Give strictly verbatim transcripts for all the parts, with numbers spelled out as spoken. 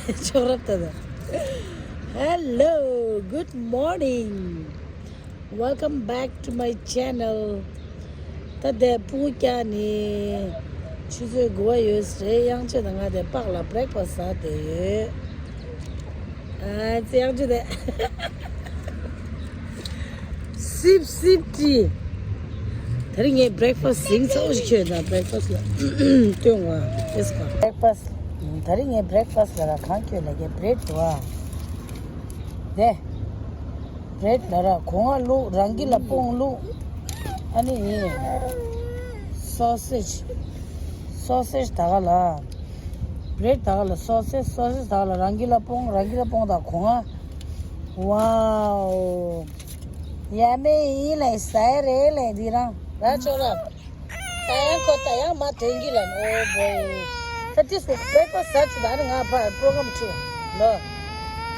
ཆོག་རབ་ད་ད། Hello, good morning. Welcome back to my channel. ད་ལྟ་སྤུ་གུ་སྐྱེས་ནས་ཆུ་ཚོད་དགུ་པ་ཡོད་ས་རེད། དབྱངས་ཅན་དང་ང་དེ་པགས་ལ་བྷེ་རེག་ཕ་སི་ཟ་བསྡད་ཡོད། ཨ་ཙི་དབྱངས་ཅན་དེ། སིབ་སིབ་ཀྱི། ད་རིང་ངས་བྷེ་རེག་ཕ་སི་ཟིང་ཚ་བོ་ཞིག་ཁྱོད་དང་བྷེ་རེག་ཕ་སི་ལ་སྟོན་བ་ཨེ་སི་ཀ་བྷེ་རེག་ཕ་སི། ད་རིང་ངས་བྷེ་རེག་ཕ་སི་ལ་ར་གང་ཁྱོད་ལ་གའི་བྷི་རེཌ་འདུག་ཨ། དེ། བྷི་རེཌ་ལ་ར་གོང་ང་བླུགས། རང་གི་ལ་སྤོང་བླུགས། ཨ་ནི་ཡིན། སོ་སེ་ཇི། སོ་སེ་ཇི་ད་ག་ལ། བྷི་རེཌ་ད་ག་ལ། སོ་སེ་ཇི། སོ་སེ་ཇི་ད་ག་ལ། རང་གི་ལ་སྤོང་། རང་གི་ལ་སྤོང་། ད་གོང་ང་། ཝའོ། ཡ་མེ་ཡིན་ལེ། ཟ་ཡ་རེད་ལེ་འདི་རང་ར་ཅོ་ར། ད་ཡང་ཁོ་ད་ཡང་མ་དོན་གྱི་ལ་ནོ་བོ། ད་ཏིས་ཀོ་བྷེ་རེག་ཕ་སི་ཟ་ཆུ་ད་ནི་ང་ཕར་པོ་རོ་གྷ་རམ་ཁྲིད་ལོ།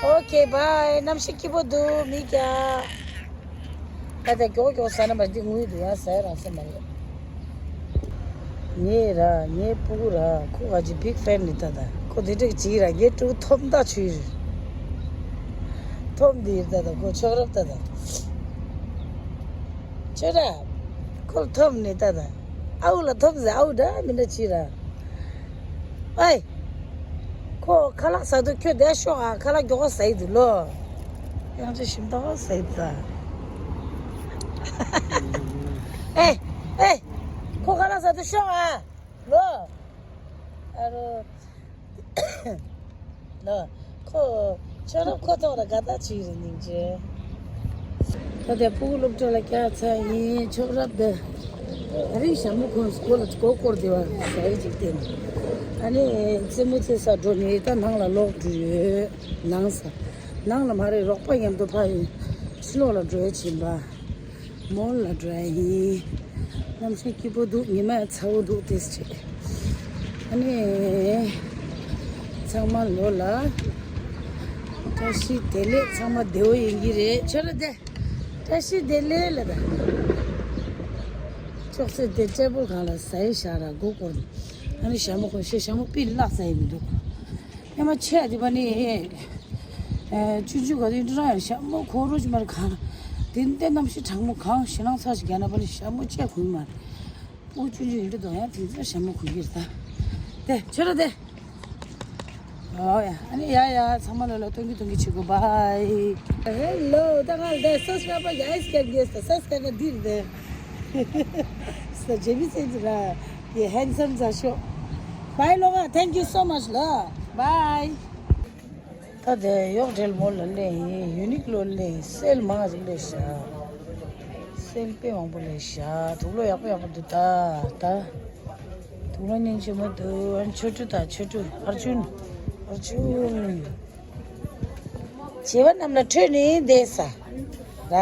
ཨོ་ཁེ་བྷའི། གནམ་གཤིས་སྐྱིད་པོ་འདུག་མི་སྐྱ། ད་ལྟ་མགྱོགས་མགྱོགས་ཟ་ན་མ་འདི་ངུས་འདུག་ཡ། ཟ་ཡ་རང་ས་མ་རེད། ངས་ར་ངའི་སྤུ་གུ་ར་ཁོ་ག་ཅི་བིག་ཕེན་ནི་ད་ད་ཁོ་དེ་འདྲ་ཅིག་ར་ངའི་ཕྲུ་གུ་ཐོབ་མདའ་ཆུ་ཡིར། ཐོབ་འདི་ཡིར་ད་ད་ཁོ་ཆོག་རབ་ད་ད། ཆོག་ར། ཁོ་ལ་ཐོབ་ནི་ད་ད། ཨའུ་ལ་ཐོབ་ཟེ་ཨའུ་འདྲ་མི་འདྲ་ཅིག་ར། ཨའི། ཁོ་ཁ་ལག་ཟ་དུས་ཁྱོད་བསྡད་ཤོག་ཨ། ཁ་ལག་མགྱོགས་པོ་ཟ་ཡི་འདུག་ལོ། ཡང་ཅི་ཞིམ་ཏོག་ཟ་ཡི་འདུག་ད། ཨེ། ཨེ། ཁོ་ཁ་ལག་ཟ་དུས་ཤོག་ཨ། ལོ། ཨ་རོ། ལོ། ཁོ། ཆོག་རབ་ཁོ་ཐོག་ལ་དགའ་ཐག་ཆོད་རེད་སྙིང་རྗེ། ད་ལྟ་སྤུ་གུ་སློབ་གྲྭ་ལ་བསྐྱལ་ཚར་ཡིན། ཆོག་རབ་དེ། ད་རིང་ཞྭ་མོ་ཁོང་སྐོར་ལ་སྐོར་སྐོར་བསྡད་པ་ཟ་ཡི་ཅིག་བསྟན། ཨ་ནི་རྩེད་མོ་རྩེ་ས་འགྲོ་ནས་ད་ནང་ལ་ལོག་འགྲོ་ཡོད། ནང་ས། ནང་ལ་མ་རེད། རོགས་པ་མཉམ་དུ་ཕ་ཡི་ཕྱི་ལོགས་ལ་འགྲོ་ཡ་ཕྱིན་པ། མོལ་ལ་འགྲོ་ཡ་ཡིན། གནམ་གཤིས་སྐྱིད་པོ་འདུག་ཉི་མ་ཚ་བོ་འདུག་ཏེས་བྱེད། ཨ་ནི། ཚང་མ་ལོ་ལ། བཀྲ་ཤིས་བདེ་ལེགས། ཚང་མ་བདེ་བོ་ཡིན་གྱི་རེད། ཆོ་ར་དེ། བཀྲ་ཤིས་བདེ་ལེགས་ལ་ད། ཅོག་ཙེ་དེ་ཅེ་པོ་གང་ལ་ཟ་ཡི་ཤ་ར་མགོ་སྐོར། ཨ་ནི་ཞྭ་མོ་ཁོ་ཤེ་ཞྭ་མོ་པི་བརླག་ཟ་ཡི་མི་འདུག་ཉི་མ་ཆེ་དེ་པ་ནི། ཨེ། ཆུང་ཆུང་ག་དུས་འདྲ་ཡང་ཞྭ་མོ་ཁོ་རོ་ཅི་མར་གང་། དེ་འདྲ་གནམ་གཤིས་གྲང་མོ་གང་ཞེ་སྣང་ཚ་ཞིག་རྒྱག་ན་པ་ནི་ཞྭ་མོ་ཆེ་གུ་མར། པུ་ཆུང་ཆུང་ཡིན་འདྲ་དོ་ཡང་དེང་སང་ཞྭ་མོ་གུ་གིར་ད། དེ་ཆོ་ར་དེ། ཨོ་ཡ། ཨ་ནི་ཡ་ཡ་ཚང་མ་ལ་ལ་སྟོན་གི་སྟོན་གི་བྱེད་དགོས། བྷའི། ཧེ་ལོ། ད་ང་ལ་སབ་སི་ཀ་རའེ་བར་ཡ་ཨེ་སི་ཀེབ་གེ་སི་ད་སབ་སི་ཀ་རའེ་བར་འདིར་དེ། ས་ཇེ་མི་སེན་ཛི་ར། ཡེ་ཧན་སམ་ཛ་ཤོ། བྷའི་ལོ་ང་། Thank you so much ལ། བྷའི། ད་དེ་གཡོག་བྲལ་མོ་ལ་སླེབས་ཡིན། ཡུ་ནིག་ལོ་སླེབས་ཡིན། སེལ་མང་ཞིག་སླེབས་ཤག་སེལ་དཔེ་མང་པོ་སླེབས་ཤག་དུག་ལོག་ཡག་པོ་ཡག་པོ་འདུག་ད་ད། དུག་ལོག་སྙིང་རྗེ་མོ་འདུག་ཨ་ནི་ཆོ་འཕྲུལ་དང་ཆོ་འཕྲུལ། ཨར་ཇུན། ཨར་ཇུན། བྱིས་པ་རྣམས་ལ་འཕྲོད་ནས་བསྡད་ས་ར།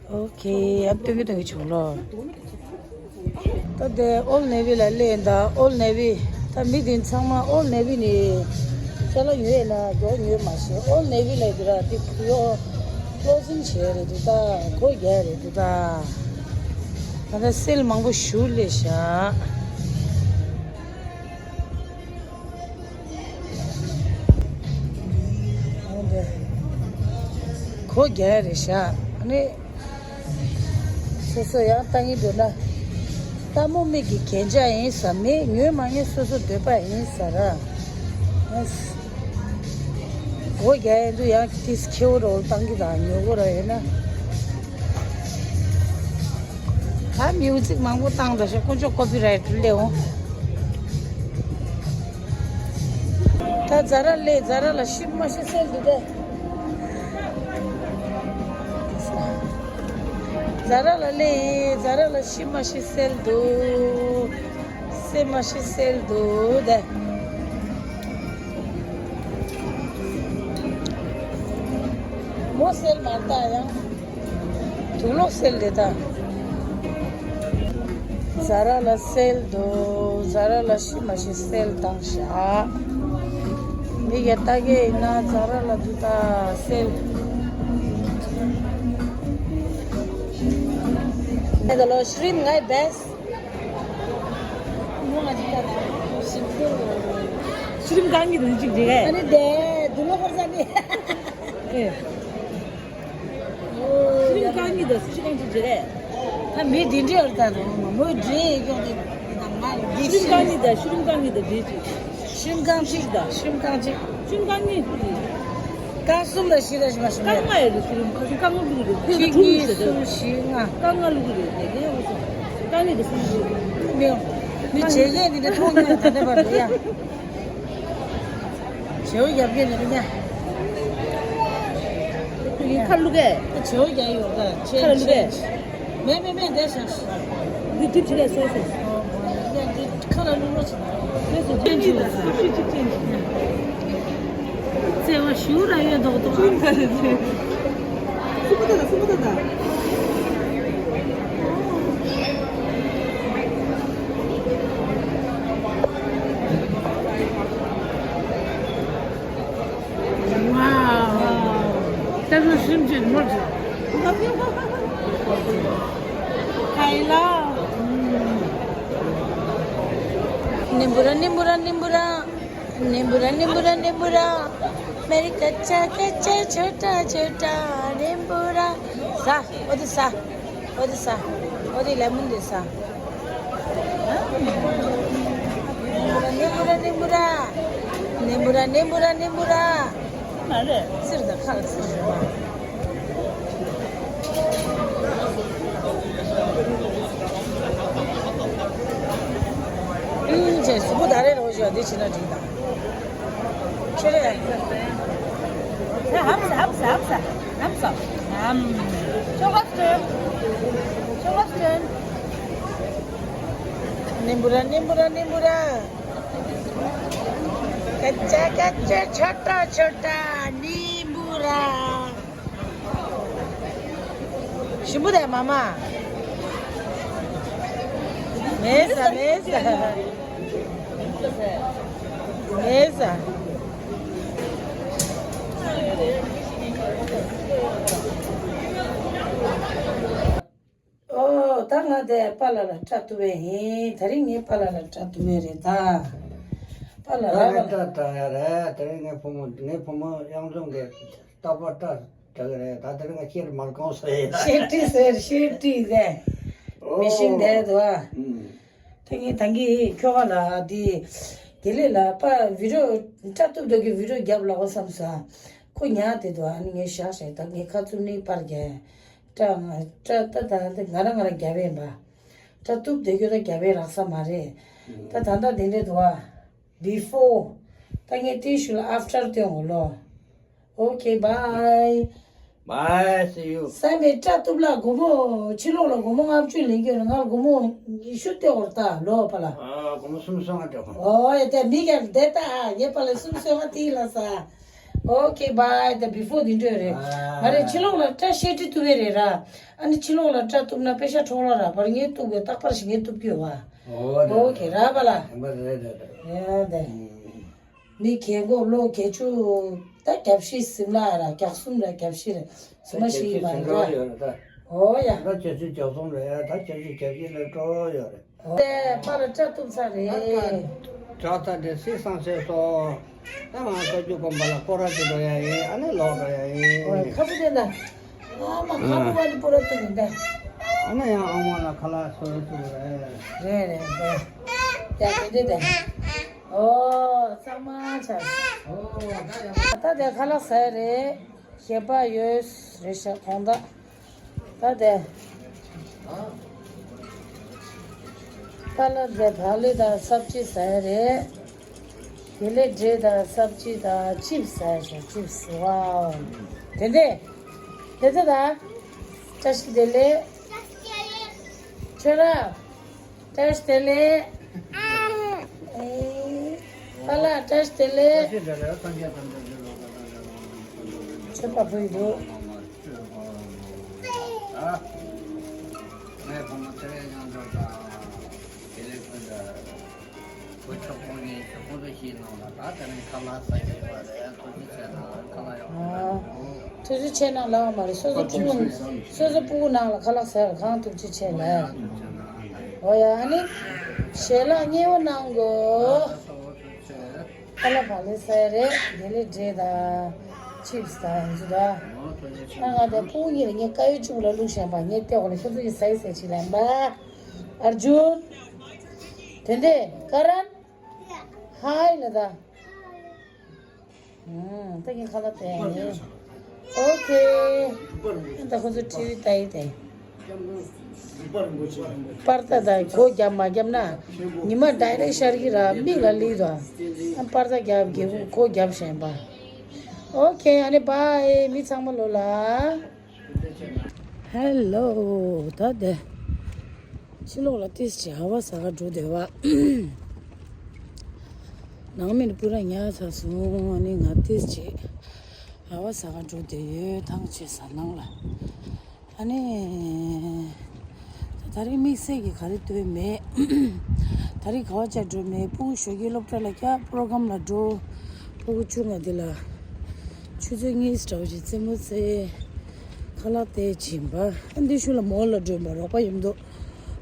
ཨོ་ཁེ། ཨ་སྟོན་གི་སྟོན་གི་བྱུང་ལོ། ད་དེ་ཨོལ་ནེ་ཝི་ལ་སླེབས་ཡིན་ད། ཨོལ་ནེ་ཝི། ད་མི་དེ་ཚང་མ་ཨོལ་ནེ་ཝི་ནས་ཅ་ལག་ཉོས་ལ་མགྱོགས་ཉོས་མ་ཤེས། ཨོལ་ནེ་ཝི་ལ་དེ་ར་དེ་གུ་ཡོ་ཀློ་ཛིང་བྱས་རེད་འདུག་ད། སྒོ་རྒྱག་རེད་འདུག་ད། ད་ལྟ་སེལ་མང་པོ་ཞུ་སླེབས་ཤག་འོན་ཏེ། གོ་རྒྱལ་རེད་ཤག་ཨ་ནི། སོ་སོ་ཡང་ལྟ་གིན་འདུག་ན། ལྟད་མོ་མིག་གི་རྒྱན་ཆ་ཡིན་ས་མེད། ཉོས་མ་ཉོས་སོ་སོ་འདོད་པ་ཡིན་ས་ར། གོ་རྒྱལ་ཡིན་དུས་ཡང་ཏིས་ཁེའུ་རོལ་བཏང་གི་དང་ཉོ་གོ་ར་ཡོད་ན། ད་མིའུ་ཛིག་མང་པོ་བཏང་འདུག་ཤག་དཀོན་མཆོག་ཀོ་པི་རའེ་ཊི་སླེབས་འོང་། ད་ཛ་ར་སླེབས། ཛ་ར་ལ་ཤི་མ་ཤི་སེལ་འདུག་སྟེ། ཛ་ར་ལ་སླེབས། ཛ་ར་ལ་ཤི་མ་ཤི་སེལ་འདུག་སེ་མ་ཤི་སེལ་འདུག་སྟེ། མོ་སེལ་མ་ལྟ་ཡང་། དུག་ལོག་སེལ་རེད་ད། ཛ་ར་ལ་སེལ་འདུག་ཛ་ར་ལ་ཤི་མ་ཤི་སེལ་བཏང་ཤག་མི་ག་ལྟ་གི་ཡིན་ན་ཛ་ར་ལ་འདུག་ད་སེལ། ད་ལོ་ཤི་རིན་ངའི་བེ་སི། མོ་ང་ཅིག་ད་ད་ཞིག་ཁྱེར་ཡོང་། ཤི་རིམ་རྐང་གཉིས་དང་གཅིག་རེད། ཨ་ནི་དེ་དུ་ལོ་ཧོར་ས་ནི། ཨེ། ཤི་རིམ་རྐང་གཉིས་དང་སུ་ཤི་རྐང་གཅིག་རེད། ད་མི་དེ་འདྲའི་ཨོར་ད་རུང་མོས་འདྲེ་ཡོང་དེ་ད་ང་འདི་ཤི་རིམ་རྐང་གཉིས་དང་ཤི་རིམ་རྐང་གཉིས་དང་འདྲེ་གཅིག་ཤི་རིམ་རྐང་གཅིག་དང་ཤི་རིམ་རྐང་གཅིག་ཤི་རིམ་རྐང་གཉིས། རྐང་གསུམ་ལ་ཤི་ར་ཤི་མ་ཤི་མ། རྐང་ལྔ་ཡོད་རེད། ཤི་རིམ་ཁ་ཤི་རྐང་ལྔ་བླུགས་རེད། ཁྱོད་ཀྱི་གཉིས་གསུམ་བཞི་ལྔ། རྐང་ལྔ་བླུགས་རེད། དེ་གའི་འོ་སོ་རྐང་གཉིས་དང་སུ་ཤི་ཤི། མི་མི་བྱེད་ཡས་འདི་འདྲ་མཐོང་མྱོང་ད་ལྟ་བར་དུ་ཡ། བྱེའུ་རྒྱབ་ཀྱི་རེད་ཉ། ཡིན་ཁ་ལུག་གས། བྱེའུ་རྒྱབ་ཡོད་ག་ཁ་ལུག་གས། མེད་མེད་མེད་འདས་ཤག་འདི་དུས་ཅི་ལས་སོ་སོ། ཡ་འདི་ཁ་ལ་ལུག་ལོ་ཆེ། སོ་སོ་ཅན་ཅི་ལ་སུ་ཤི་ཅི་ཅན་ཅི། བརྩེ་བ་ཞུ་ར་ཡོད་མདོག་མདོག་ཅུང་ཁ་རེ་ཅི། སུ་པ་ད་ད་སུ་པ་ད་ད། Wow. That was him to the motor. Kaila. Nimbura, nimbura, nimbura. Nimbura, nimbura, nimbura. Meri kacha, kacha, chota, chota. Nimbura. Sa, odi sa. Odi sa. Odi lemon de sa. Nimbura, nimbura, nimbura. Nimbura, nimbura, nimbura. Sir da khala sir. ཨུམ། ཅེས་སུ་བུ་ད་རེ་རོ་ཞོ་འདི་ཕྱི་ན་འགྲིག་དང་། ཆེ་རེ། ཧབ་ས་ཧབ་ས་ཧབ་ས་ཧབ་ས། ཨམ། ཆོ་ག་སྟོན། ཆོ་ག་སྟོན། ནིམ་བུ་ར་ནིམ་བུ་ར་ནིམ་བུ་ར། ཀ་ཅ་ཀ་ཅ་ཆོ་ཏོ་ཆོ་ཏོ་ནིམ་བུ་ར། ཞིམ་པོ་དང་མ་མ། མེད་ས་མེད་ས། མེད་ས། ཨོ། ད་ང་དེ་པཱ་ལགས་ལ་སྐྲ་གཏུབ་པ་ཡིན། དེ་རིང་ངས་པཱ་ལགས་ལ་སྐྲ་གཏུབ་པ་རེད་ད། པཱ་ལགས་ད་རེད་ངས་པ། སྐྲ་དྲ་ཡ་རེད། དེ་རིང་ངའི་བུ་མོ་ངའི་བུ་མོ་གཡང་འཛོམས་ཀྱི་རྟག་པར་སྐྲ་དྲ་གི་རེད། ད་དེ་རིང་ང་ཤེར་མར་གང་ཟེར་ཡ། ཤེར་ཏི་ཟེར་ཤེར་ཏི་ཟེར། ཨོ། མི་ཤིང་དེ་དུ་ཨ། ཨུམ། དེ་ངས་ད་གིན་ཁྱོ་ག་ལ་དེ་དགེ་ལེགས་ལ་པ་བི་ཌིའོ་སྐྲ་གཏུབ་འདོད་ཀྱི་བི་ཌིའོ་རྒྱབ་ལ་འོ་བསམ་ས། ཁོ་ཉལ་དེ་དུ་ཨ་ནི་ངས་བཞག་བཞག་ད་ངས་ཁ་བཙུམ་ནི་པར་རྒྱག་སྐྲ་ང་སྐྲ་ད་ད་ད་ང་རང་ང་རང་རྒྱབ་ཡིན་པ། སྐྲ་གཏུབ་བསྡད་རྒྱུ་ད་རྒྱབ་ཡིན་རག་ས་མ་རེད། ད་ད་ད་དེ་འདྲས་འདུག་ཨ། Before། ད་ངས་དེའི་ཤུལ་ལ་after་སྟོན་འོ་ལོ། Okay, bye. Bye, see you. སེམས་པའི་སྐྲ་གཏུབ་ལ་སྒོར་མོ་ཕྱི་ལོགས་ལ་སྒོར་མོ་ལྔ་བཅུ་ལེན་རྒྱུ་ཡོད་ན་ང་ལ་སྒོར་མོ་ཉི་ཤུ་སྟེར་འོར་ད་ལོ་པ་ལ། ཨ། སྒོར་མོ་སུམ་སོ་ལྔ་སྟེར་འོ། ཨོ་ཡ་དེ་མི་ག་བསྡད་ད་ཨ་ངའི་པ་ལ་སུམ་སོ་ལྔ་དེ་ལ་ས། Okay, bye. The before དེ་འདྲ་རེད། ཨ། ང་རེ་ཕྱི་ལོགས་ལ་སྐྲ་ཤེད་ཏི་གཏུབ་པའི་རེད་ར། ཨ་ནི་ཕྱི་ལོགས་ལ་སྐྲ་གཏུབ་ན་པེ་ཤ་འཕྲོག་ལ་ར་བར་ངས་གཏུབ་པའི་རྟག་པར་ཞིག་ངས་གཏུབ་རྒྱུ་ཡོད་བ། ཨོ་རེད། Okay ར་པ་ལ། ཨ་མ་རེད་རེད་རེད། ཡ་དེ། ཨུམ། མི་རྒས་འཁོགས་ལོ་བརྒྱད་ཅུ་ད་གྱ་བཞི་ཟིན་ལ་ར་གྱ་གསུམ་ར་གྱ་བཞི་ར་ཟིན་མ་ཞིག་ཡིན་པ་འདྲ། ཨོ་ཡ། ད་གྱ་བཞི་གྱ་གསུམ་ར་ཡ་ད་གྱ་བཞི་གྱ་བཞི་ལ་འགྲོ་ཡོད་རེད། དེ་པ་ལ་སྐྲ་གཏུབ་ཚར་རེད། དྲག་ད་དེ་སྲིད་སང་སེ་སོ། ད་ང་ལྟ་རྒྱུ་དགོན་པ་ལ་སྐོར་ར་ཅིག་འགྲོ་ཡ་ཡིན། ཨ་ནི་ལོག་འགྲོ་ཡ་ཡིན། ཨོ་ཁ་བུ་དེ་ན། ཨ་མ་ཁ་བུ་བ་ནི་པོ་ར་གཏུབ་ཡིན་ད། ཨ་ནི་ཡང་ཨ་མ་ལ་ཁ་ལག་སོ་ར་གཏུབ་རེད། རེད་རེད་རེད། ཡ་དེ་དེ་དེ། ཨོ་གཙང་མ་ཆགས། ད་དེ་ཁ་ལག་ཟ་རེད། ཞེ་པ་ཡོད་རེད་ཤག་གོང་ད། ད་དེ། ད་ལ་དེ་བག་ལེབ་དང་སབ་ཅི་ཟ་ཡ་རེད། དེ་ལས་འབྲས་དང་སབ་ཅི་དང་ཅིབ་ཟ་ཡ་ཤག་ཅིབ། ཝའོ། དེ་འདྲས། དེ་ཚོ་ད། བཀྲ་ཤིས་བདེ་ལེགས། ཁྱོད་རང་། བཀྲ་ཤིས་བདེ་ལེགས། ཨེ། པཱ་ལགས་བཀྲ་ཤིས་བདེ་ལེགས། ཆོས་པ་བུ་ཡི་འདུག་ཐུགས་རྗེ་ཆེ་གནང་ལབ་མ་རེད། སོ་སོ་ཕྲུ་གུ། སོ་སོ་ཕྲུ་གུ་ནང་ལ་ཁ་ལག་ཟ་བའི་གང་ཐུགས་རྗེ་ཆེ་ལབ། འོ་ཡ་ཨ་ནི། ཞལ་ལག་མཉེས་པོ་གནང་དགོས། ཁ་ལག་ག་ལེ་ཟ་ཡ་རེད། དེ་ལས་འབྲས་དང་ཆིབས་དང་ཡིན་ཚུལ་དང་། ཨ་ང་དང་ཕྲུ་གུ་གཉིས་ལ་ངས་དཀར་ཡོལ་གཅིག་པུ་ལ་བླུགས་བཞག་པ། ངས་བལྟས་པ་ལ་ཁྱོད་ཚོ་གིས་ཟ་ཡི་ཟ་ཡི་བྱེད་ལབ་པ། ཨར་ཇུན། དེ་འདྲས་ཀ་རན། ཧའི་ལ་ད། ཨང་། ད་ངས་ཁ་ལག་སྟེར་ཡ་ཡིན། ཨོ་ཁེ། ད་ཁོ་ཚོ་ཊི་ཝི་ལྟ་ཡི་དེ། པར་ད་ད་སྒོ་བརྒྱབ་མ་བརྒྱབ་ན། ཉི་མ་ཌའི་རེག་ཤར་གི་ར་མིག་ལ་ལུས་དོ། ཨ་པར་ད་བརྒྱབ་གི་སྒོ་བརྒྱབ་བཞིན་པ། ཨོ་ཁེ། ཨ་ནི་བྷའི། མི་ཚང་མ་ལོ་ལ། ཧེ་ལོ། ད་དེ། ཕྱི་ལོགས་ལ་ཏིས་ཅིག་ཧ་བ་ཟ་ག་འགྲོ་བསྡད་པ། ནང་མི་ནི་པུ་ར་ཉལ་ཚར་སོང་། ཨ་ནི་ང་ཏིས་ཅིག་ཧ་བ་ཟ་ག་འགྲོ་བསྡད་ཡོད། ཐང་ཆད་ས་ནང་ལ། ཨ་ནི། ད་རིང་དམིགས་བསལ་གྱི་ག་རེ་སྟོན་མེད། ད་རིང་ག་བ་ཅག་འགྲོ་མེད། ཕྲུ་གུ་ཞོགས་ཀས་སློབ་གྲྭ་ལ་བསྐྱལ། པོ་རོ་གྷམ་ལ་འགྲོ། ཕྲུ་གུ་ཆུང་ང་འདི་ལ། ཆུ་ཚོད་གཉིས་འདྲ་བོ་ཞིག་རྩེད་མོ་རྩེ། ཁ་ལག་སྟེར་བྱིན་པ། ཨ་འདི་ཤུལ་ལ་མོལ་ལ་འགྲོ་བ་རོགས་པ་ཡིན་འདུག་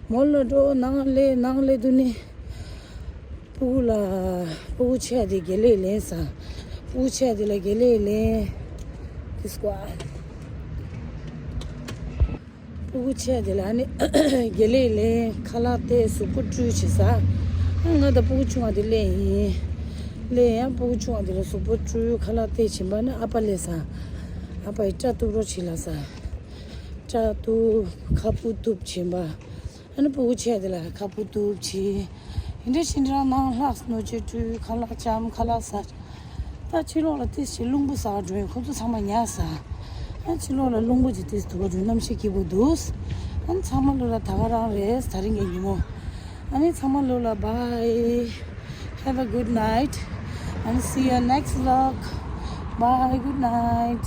མོལ་ལ་འགྲོ། ནང་སླེབས། ནང་སླེབས་དུས་ནི། ཕྲུ་གུ་ལ། ཕྲུ་གུ་ཆེ་བ་དེ་དགེ་ལེགས་ལེན་ས། ཕྲུ་གུ་ཆེ་བ་དེ་ལ་དགེ་ལེགས་ལེན། དེ་སྐོར། ཕྲུ་གུ་ཆེ་བ་དེ་ལ་ནི་དགེ་ལེགས་ལེན། ཁ་ལག་སྟེར། གཟུགས་པོ་བཀྲུས་བྱས་ས། ང་དང་ཕྲུ་གུ་ཆུང་བ་དེ་སླེབས་ཡིན། སླེབས་ཡང་ཕྲུ་གུ་ཆུང་བ་དེ་ལ་གཟུགས་པོ་བཀྲུས། ཁ་ལག་སྟེར་བྱིན་པ་ནི་ཨ་ཕ་སླེབས་ས། ཨ་ཕ་ཡིས་སྐྲ་གཏུབ་རོགས་བྱེད་ལབ་ས། སྐྲ་གཏུབ། ཁ་སྤུ་གཏུབ་བྱིན་པ། ཨ་ནི་ཕྲུ་གུ་ཆེ་དེ་ལ་ཁ་སྤུ་གཏུབ་བྱས། ཡིན་འདྲ་ཞིག་འདྲ་ནང་ལྷགས། སྣོད་ཆས་བཀྲུས། ཁ་ལག་བཅམས། ཁ་ལག་ཟ། ད་ཕྱི་ལོགས་ལ་ཏིས་ཅིག་རླུང་བུ་ཟ་ག་འགྲོ་ཡིན། ཁོ་ཚོ་ཚང་མ་ཉལ་ས། ཨ་ཕྱི་ལོགས་ལ་རླུང་བུ་ཅིག་ཏིས་འདུག་ག་འགྲོ། གནམ་གཤིས་སྐྱིད་པོ་འདུག་ཨ་ནི་ཚང་མ་ལོ་ལ་ད་ག་རང་རེད། ད་རིང་གི་ཉིན་མོ། ཨ་ནི་ཚང་མ་ལོ་ལ་bye. Have a good night and see you next vlog. Bye, good night.